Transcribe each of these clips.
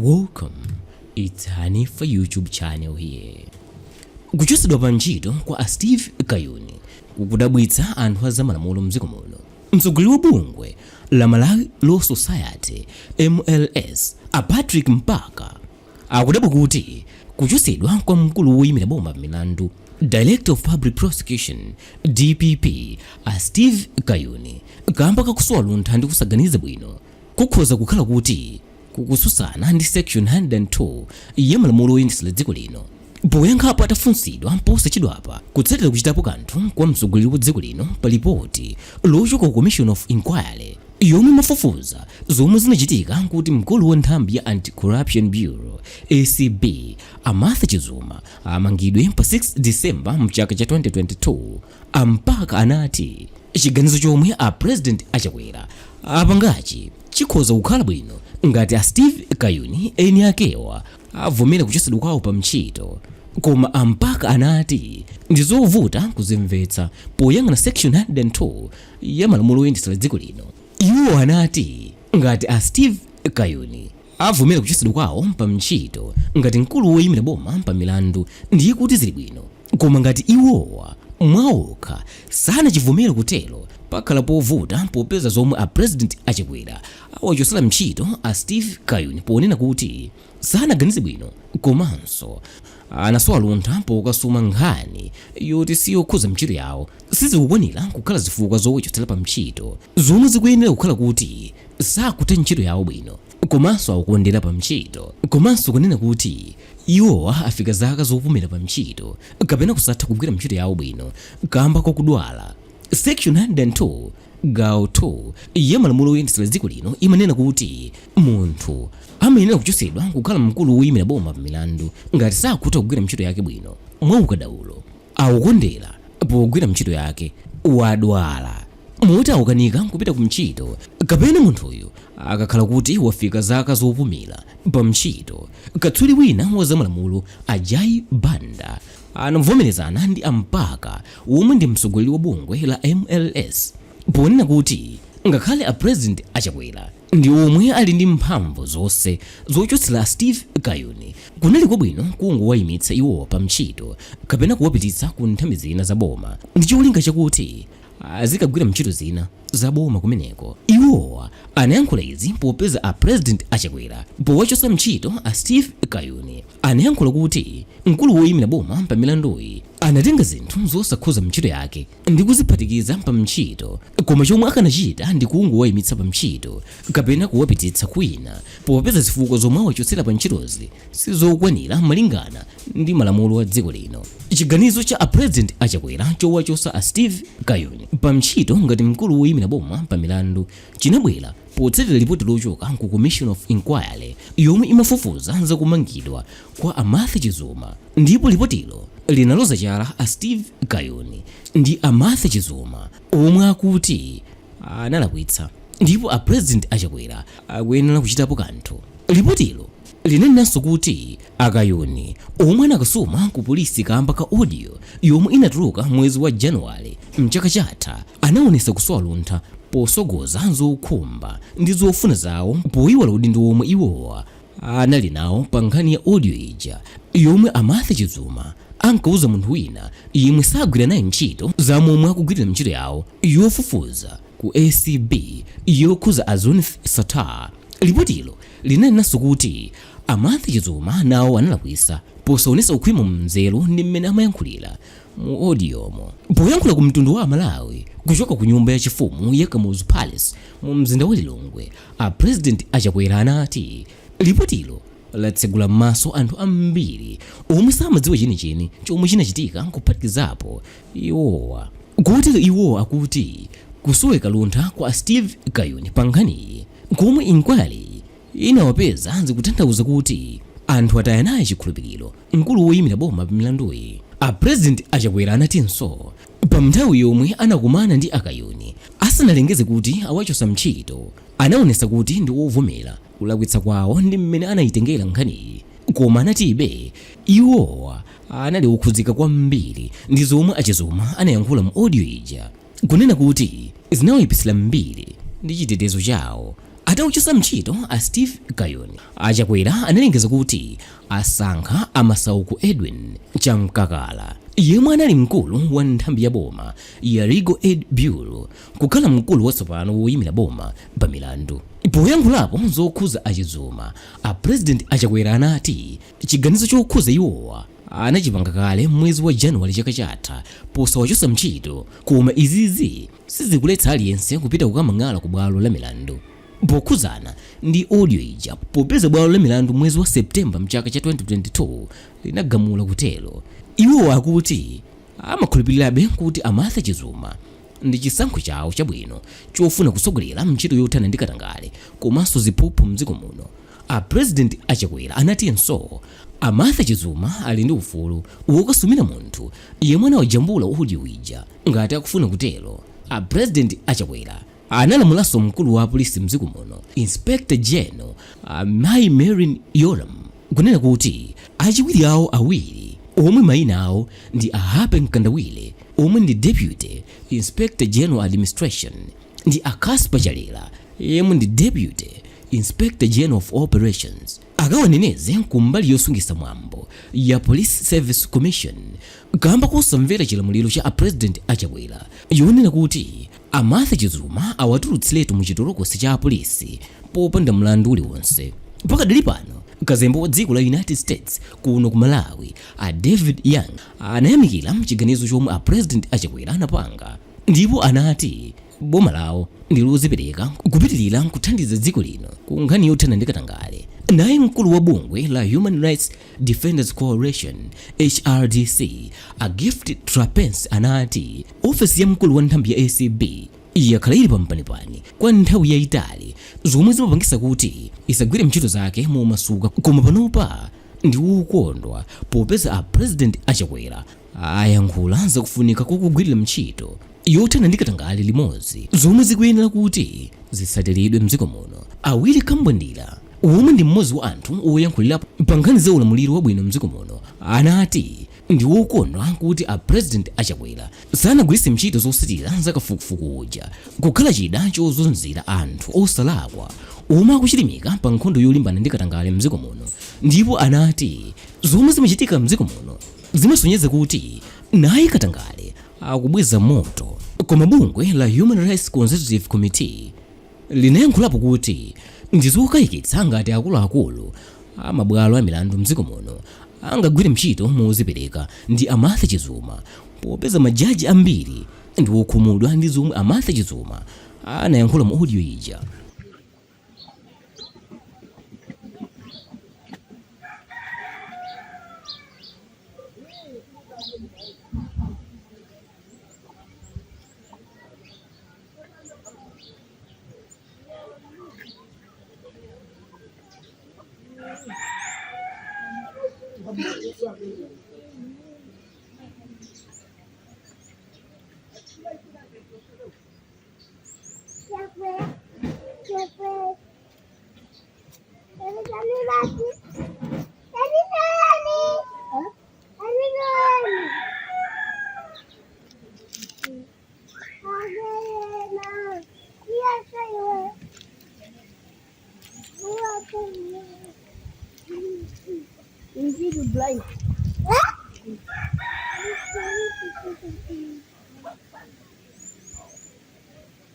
Welcome, it's Hanifa YouTube channel here. Kuchotsedwa pa ntchito kwa a Steve Kayuni kukudabwitsa anthu a zamalamulo mdziko muno. Mtsogoleri wa bungwe la Malawi Law Society, MLS, a Patrick Mpaka akudabwa kuti kuchotsedwa kwa mkulu woyimira boma pa milandu, Director of Public Prosecution, DPP, a Steve Kayuni kamba kakusowa luntha ndi kusaganiza bwino kukhoza kukhala kuti kukutsutsana ndi Section 102 ya malamulo oyendetsera dziko lino. Poyankhapo atafunsidwa posachedwapa kutsatira kuchitapo kanthu kwa mtsogoleri wa dziko lino pa lipoti lochoka ku Commission of Inquiry yomwe imafufuza zomwe zinachitika kuti mkulu wa nthambi ya Anti-Corruption Bureau, ACB, a Martha Chizuma amangidwe pa 6 December mchaka cha 2022, a Mpaka anati chiganizo chomwe a President a Chakwera apangachi chikhoza kukhala bwino ngati a Steve Kayuni eni akewa avomera kuchotsedwa kwawo pa ntchito. Koma a Mpaka anati ndizovuta kuzimvetsa poyang'ana Section 102 ya malamulo oyendetsera dziko lino. Iwo anati ngati a Steve Kayuni avomera kuchotsedwa kwawo pa ntchito ngati mkulu woyimira boma pa milandu, ndiye kuti zili bwino, koma ngati iwowa mwaokha sanachivomere kutero, pakhala povuta popeza zomwe a President a Chakwera awachotsera ntchito a Steve Kayuni ponena kuti sanaganize bwino komanso anasowa luntha pokasuma nkhani yoti siyokhuza ntchito yawo, sizikukwanira kukhala zifukwa zowachotsera pa ntchito, zomwe zikuyenera kukhala kuti sakutha ntchito yawo bwino komanso akukondera pa ntchito, komanso kunena kuti iwowa afika zaka zopumira pa ntchito kapena kusatha kugwira ntchito yawo bwino kamba kakudwala. Section 102 gawo 2 ya malamulo oyendetsera dziko lino imanena kuti munthu amayenera kuchotsedwa kukhala mkulu woyimira boma pa milandu ngati sakutha kugwira ntchito yake bwino mwaukadaulo, akukondera pogwira ntchito yake, wadwala moti akukanika kupita ku ntchito, kapena munthuyu akakhala kuti wafika zaka zopumira pa ntchito. Katswiri wina wa zamalamulo a Jai Banda anavomerezana ndi a Mpaka, womwe ndi mtsogoleri wa bungwe la MLS, ponena kuti ngakhale a President a Chakwera ndi omwe ali ndi mphamvu zonse zochotsera a Steve Kayuni, kunali kwabwino kungowayimitsa iwowa pa ntchito kapena kuwapititsa ku nthambi zina za boma ndi cholinga chakuti azikagwira ntchito zina za boma kumeneko. Iwowa anayankhula izi popeza a President a Chakwera powachotsa ntchito a Steve Kayuni anayankhula kuti mkulu woyimira boma pa milanduyi anatenga zinthu zosakhuza ntchito yake ndi kuziphatikiza pa ntchito, koma chomwe akanachita ndi kungowayimitsa pa ntchito kapena kuwapititsa kwina popeza zifukwa zomwe awachotsera pa ntchitozi sizokwanira malingana ndi malamulo a dziko lino. Chiganizo cha a President a Chakwera chowachotsa a Steve Kayuni pa ntchito ngati mkulu woyimira boma pa milandu chinabwera potsatira lipoti lochoka ku Commission of Inquiry yomwe imafufuza za kumangidwa kwa a Martha Chizuma, ndipo lipotilo linaloza chala a Steve Kayuni ndi a Martha Chizuma omwe akuti analakwitsa ndipo a President a Chakwera akuyenera kuchitapo kanthu. Lipotilo linanenanso kuti a Kayuni, omwe anakasuma ku polisi kamba ka audio yomwe inatuluka mwezi wa Januwale mchaka chatha, anaonetsa kusowa luntha posogoza zokhumba ndi zofuna zawo poyiwala udindo womwe iwowa anali nawo pa nkhani ya audio ija yomwe a Martha Chizuma ankauza munthu wina yemwe sagwira naye ntchito za momwe akugwirira ntchito yawo yofufuza ku ACB yokhuza a Zuneth Sattar. Lipotilo linanenanso kuti a Martha Chizuma nawo analakwitsa posaonetsa kukhwima mnzeru ndi mmene amayankhulira mu audiomo. Poyankhula ku mtundu wa Amalawi kuchoka ku nyumba ya chifumu ya Kamuzu Palace mu mzinda wa Lilongwe, a President a Chakwera anati lipotilo latsegula maso anthu ambiri omwe samadziwa chenicheni chomwe chinachitika, kuphatikizapo iwowa. Kotero iwowa akuti kusoweka luntha kwa a Steve Kayuni pa nkhaniyi komwe inquiry inawapeza zikutanthauza kuti anthu ataya naye chikhulupiriro mkulu woyimira boma pa milanduyi. A President a Chakwera anatinso pa nthawi yomwe anakumana ndi a Kayuni asanalengeze kuti awachotsa ntchito, anaonetsa kuti ndi wovomera kulakwitsa kwawo ndi mmene anayitengera nkhaniyi, koma anatibe iwowa anali okhudzika kwambiri ndi zomwe a Chizuma anayankhula mu audio ija, kunena kuti zinawayipitsira mbiri ndi chitetezo chawo. Atawachotsa ntchito a Steve Kayuni, a Chakwera analengeza kuti asankha a Masauko Edwin Chamkakala yemwe anali mkulu wa nthambi ya boma ya Legal Aid Bureau kukhala mkulu watsopano woyimira boma pa milandu. Poyankhulapo zokhuza a Chizuma, a President a Chakwera anati chiganizo chokhuza iwowa anachipanga kale mwezi wa January chaka chatha posawachotsa ntchito koma izizi sizikuletsa aliyense kupita kukamang'ala ku bwalo la milandu pokhuzana ndi audio ija popeza bwalo la milandu mwezi wa September mchaka cha 2022 linagamula kutero. Iwo akuti amakhulupirirabe kuti a Martha Chizuma ndi chisankho chawo chabwino chofuna kutsogolera ntchito yothana ndi katangale komanso ziphuphu mdziko muno. A President a Chakwera anatinso a Martha Chizuma ali ndi ufulu wokasumira munthu yemwe anawajambula audio ija ngati akufuna kutero. A President a Chakwera analamulanso mkulu wa apolisi mdziko muno Inspector General a Mayi Merlyne Yolamu kunena kuti achiwiri awo awiri omwe mayina awo ndi a Happy Mkandawire omwe ndi Deputy Inspector General Administration ndi a Casper Chalera yemwe ndi Deputy Inspector General of Operations akawaneneze kumbali yosungisa mwambo ya Police Service Commission kamba kosamvera chilamuliro cha a President a Chakwera yonena kuti a Martha Chizuma awatulutsiretu mu chitolokosi cha apolisi popanda mlandu uliwonse. Pakadali pano, kazembe wa dziko la United States kuno ku Malawi a David Young anayamikira chiganizo chomwe a President a Chakwera anapanga ndipo anati boma lawo ndi lodzipereka kupitilira kuthandiza dziko lino ku nkhani yothana ndi katangale. Naye mkulu wa bungwe la Human Rights Defenders Coalition, HRDC, a Gift Trapence anati ofesi ya mkulu wa nthambi ya acb yakhala ili pampanipani kwa nthawi yayitali zomwe zimapangisa kuti isagwire ntchito zake momasuka koma panopa ndi wokondwa popeza a President a Chakwera ayankhula zakufunika kokugwirira ntchito yothana ndi katangale limodzi zomwe zikuyenera kuti zitsatiridwe mdziko muno. A Willy Kambwandira womwe ndi mmodzi wa anthu oyankhulirapo pa nkhani za ulamuliro wabwino mdziko muno anati ndi wokondwa kuti a President a Chakwera sanagwiritse ntchito zotsatira za kafukufuku uja kukhala chida chozunzira anthu osalakwa omwe akuchilimika pa nkhondo yolimbana ndi katangale mdziko muno ndipo anati zomwe zimachitika mdziko muno zimasonyeza kuti naye katangale akubweza moto. Koma bungwe la Human Rights Consultative Committee linayankhulapo kuti ndizokayikitsa ngati akuluakulu a mabwalo a milandu mdziko muno angagwire ntchito mozipereka ndi a Martha Chizuma popeza majaji ambiri ndi okhumudwa ndi zomwe a Martha Chizuma anayankhula mu audio ija.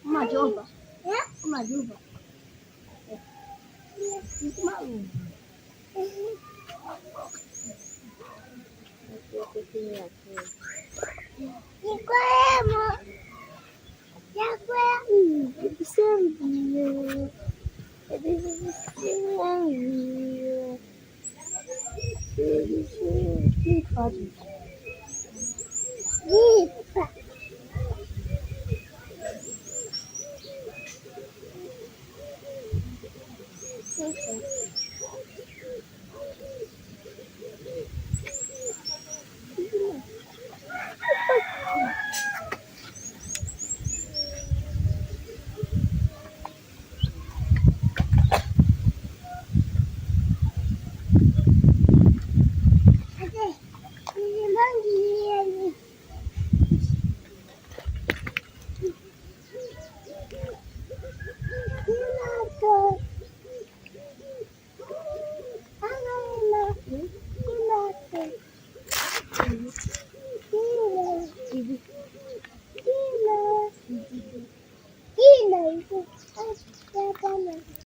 Umajoba. Umajoba.